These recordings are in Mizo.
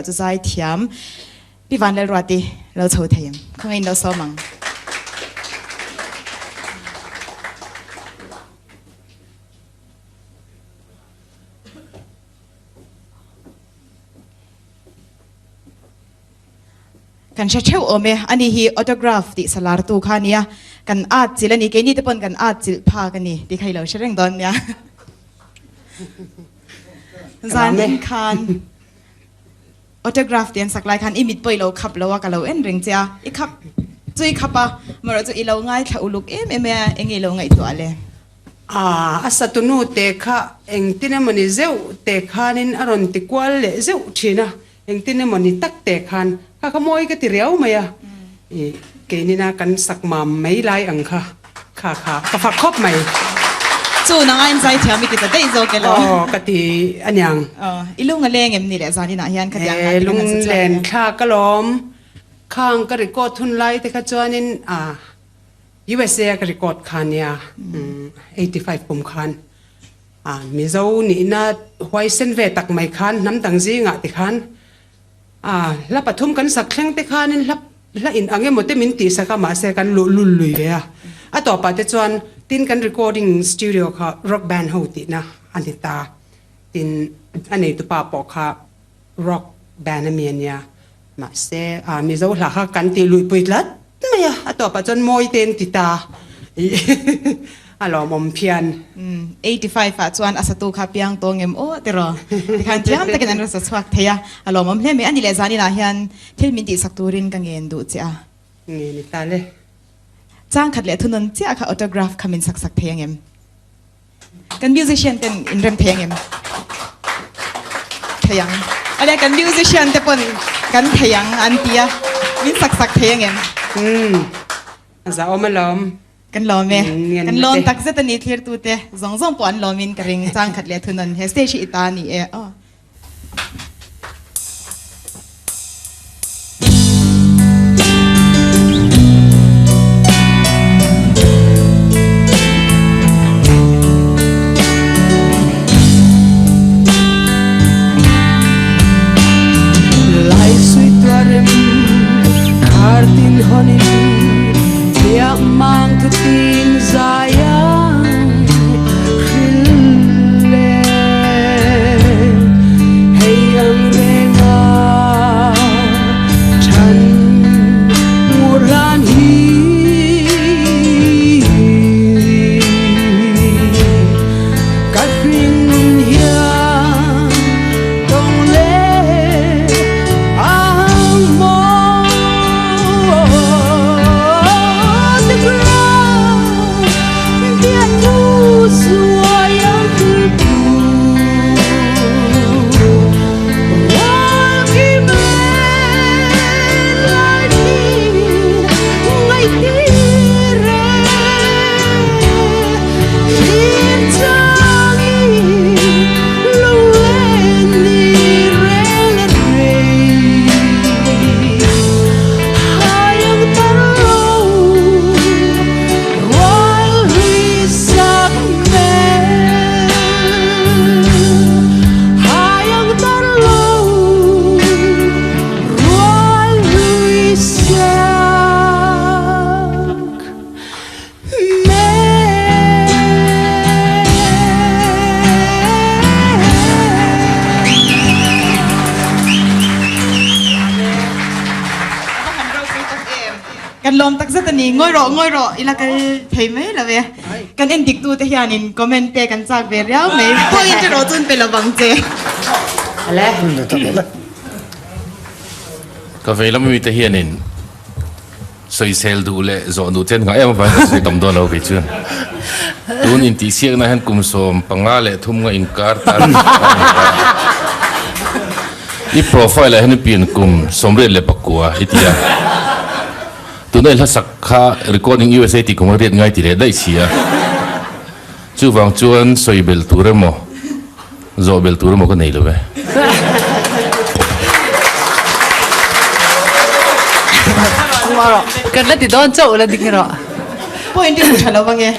Amaherawhchu zaithiam Pi Vanlalruati lo chho thei em? Khawngaih in lo sawm ang. Kan hre theuh awm e, ani hi autograph tih salar tu kha ania, kan at chilh a ni, keini te pawn kan at chilh phak a ni tih kha i lo hre reng dawn nia. Zan in khan autograph tih an sak lai khan i mit pawh i lo khap lo a, ka lo en reng che a, i khap chu i khap a, marawh chu i lo ngaithla uluk em em e a, enge i lo ngaihtuah le? A, a satunu te kha engtin emawni zeuh te khanin a rawn ti kual leh zeuh thin a, engtin emawni tak te khan kha kha mawi ka ti riau mai a, i keinina kan sak mam mai lai ang kha kha kha ka fak khawp mai. Chu nanga in zaithiam i ti ta daih zawk elo? Aw ka ti aniang. Aw, i lung a leng em ni leh zaninah hian khatiang E, hna te kan han sa chhuak lunglen e. thlak alawm, khang ka record hun lai te kha chuanin a. USA a ka record kha nia 85 kum khan a Mizo nihna huaisen ve tak mai khan hnam dang zingah ti khan a hla pathum kan sak thleng te khanin hla hla in ang emaw te min tih sak a mahse kan luh lul lui ve a a tawpah te chuan tin kan recording studio kha rock band ho tihna a ni ta tin a neitupa pawh kha rock band a mi a nia Mahse, a Mizo hla kha kan tih luihpui tlat mai a, a tawpah chuan mawi te an ti ta a lawmawm phian. 85 ah chuan a satu kha piang tawng em aw tiraw? Tikhan thiam takin an rawn sa chhuak thei a, a lawmawm hle mai. A ni leh zaninah hian thil min tihsak turin ka ngen duh che a. Nge ni ta le. Changkhat leh thunawn chiah kha autograph kha min sak sak thei ang em? Kan musician ten in rem thei angem? Thei ang. Ale kan musician te pawn kan thei ang an ti a, min sak sak thei angem? Umm, a zahawm alawm. Kan lawm e. Kan lawm tak zet a ni thlirtu te zawng zawng pawh an lawmin ka ring changkhat leh thunawn he stage hi i ta a ni e aw. Kan lawm tak zet a ni. Ngawi rawh, ngawi rawh, i la kal thei mai lo e. Kan en dik tute hianin comment pek an chak ve riau mai. Pawhin che rawh chuan pe lo vang che. Ka vei lam mite hianin sawisel duh leh zawh duh chen nghah em avangin ka sawi tam dawn lo kei chuan. Tun intihsiakna hian kum 53 nga inkar tan a ni a. I profile ah hian i pian kum 89 i ti a. Tuna i hlasak kha recording USA tih kum a riat ngai ti leh daih si a. Chuvang chuan sawi belh tur emaw zawh belh tur emaw ka nei lo ve. Kan la ti dawn chauh la ding rawh. Point i hmu tha lo ange.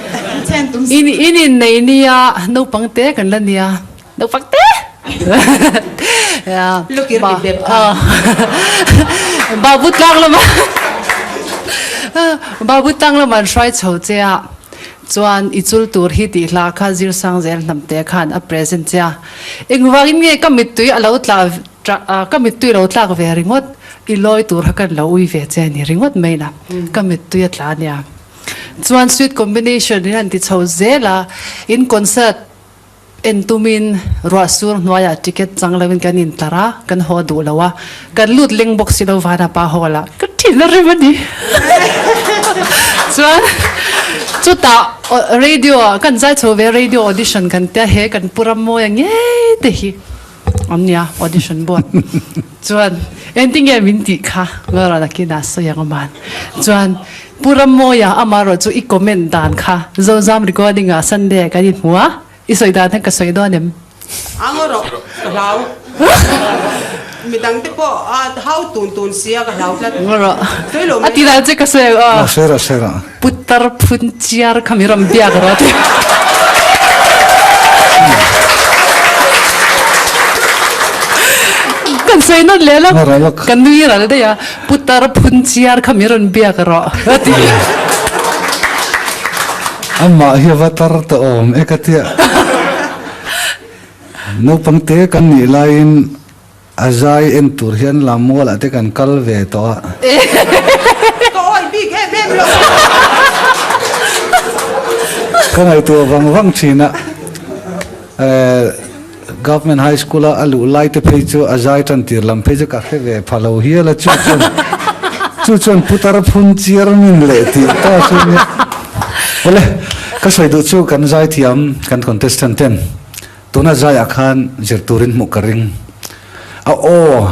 Chen tum. In in innei nia naupang te kan la nia. Naupang te. Lukir ri bep kha. Babu tlang lama Babu tlang lama an hruai chho che a chuan i chul tur hi tih hla kha Zirsang zel hnamte khan a present che a. Engvangin nge ka mittui a lo tla ka mittui lo tlak ve ringawt i lawi tur kha kan lo ui ve che a ni ringawt mai la ka mittui a tla ania. Chuan sweet combination hi an ti chho zel a in concert En tumin ruah sur hnuaiah ticket chang loin kan intlar a, kan haw duh lo a, kan lut leng bawk si lo vana pa hall ah ka thin a rem a ni. Chuan chutah radio ah kan zai chho ve radio audition kan tia he kan pu Rammawia ngei te hi awm nia audition board chuan engtinge min tih kha Ngawrana kina sawi ang aman chuan Pu Rammawia amarawh chu i comment dan kha Zozam recording ah Sunday ah kan inhmu a, i sawi dan khan ka sawi dawn em? A ngaw rawh, ka hlau. Midang te pawh a hau tun tun sia ka hlau tlat. Ngaw rawh. Sawi lo A ti dan che ka sawi ang aw. Aw sawi rawh sawi rawh. Putar phun chiar kha mi rawn biak rawh ti. Kan sawi nawt leh lo. Ngaw rawh lawk. Ka nui ral daih a. Putar phun chiar kha mi rawn biak rawh a ti. Amah hi a va tar tawh awm e ka tia. Naupang te kan nih laiin a zai en tur hian Lammualah te kan kal ve tawh a. Ka awih bik em em lo. Ka ngaihtuah vang vang thin a. Government High School a a luh lai te phei chu a zai tan tir lam phei chu ka hre ve pha lo hial a, chu chuan chu chuan putar phun chiar min leh tih ta chu nia. Awle, ka sawi duh chu kan zai thiam kan contestant ten tuna zaiah khan zir turin hmuh ka ring. A aw,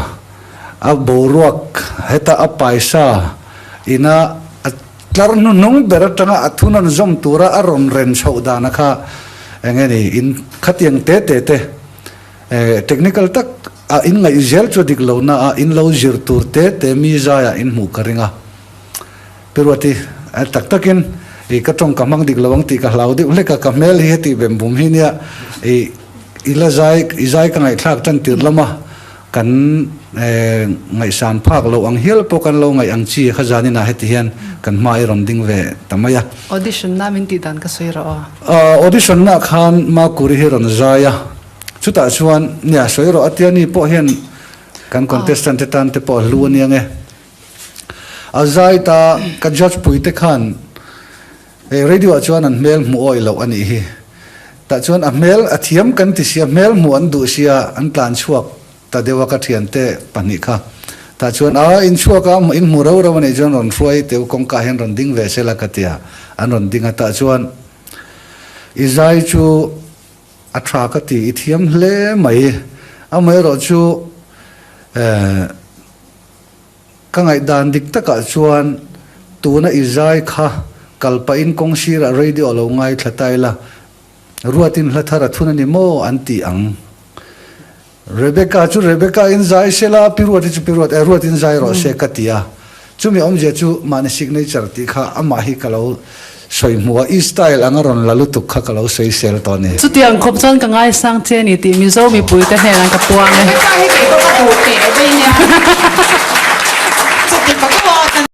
a boruak heta a paisa ina a Tlar hnuhnung ber atanga a thunawn zawm tura a rawn ren chhoh dana kha eng nge ni in khatiang te te te technical tak a in ngaih zel chu dik lo na a in lo zir tur te te mi zaiah in hmuh ka ring a. Pi Ruati, tak takin i ka tawng ka hmang dik lo ang tih ka hlau deuh hlek a, ka hmel hi heti bem bum hi nia i i la zai i zai ka ngaihthlak tan tir lama Kan ngaihsan phak loh ang hial pawh kan lo ngaih ang chi kha zanin ah heti hian kan hma i rawn ding ve ta mai a. Audition na min tih dan ka sawi rawh aw. Audition na khan Makuri hi rawn zai a, chutah chuan nia sawi rawh a tia ni pawh hian kan contestant te tan te pawh a hlu ania nge. A zai ta ka judge pui te khan Hei radio ah chuan an hmel hmuh awih loh a nih hi. Tah chuan a hmel a thiam kan ti sia, hmel hmuh an duh sia, an tlan chhuak ta deuh a ka thiante pahnih kha. Tah chuan a in chhuak a, in hmu rau rau a nih chuan rawn hruai teu kawngka hian rawn ding ve sela ka ti a, an rawn ding a. Tah chuan i zai chu a tha ka ti, i thiam hle mai. Amaherawh chu eh. Ka ngaihdan dik takah chuan tuna i zai kha kal pahin kawng sirah radio a lo ngaithla ta ila, Ruatin hla thar a thun a ni maw an ti ang. Rebecca chu Rebecca in zai se la, Pi Ruati chu Pi Ruat, eh Ruatin zai rawh se ka ti a. Chumi awmzia chu mahni signature tih kha amah hi ka lo sawi hmu a, i style anga rawn la lutuk kha ka lo sawisel tawh a ni. Chutiang khawp chuan ka ngaisang che a ni tih Mizo mipuite hnenah ka puang e. Rebecca hi kei pawh ka duh teh vei nia.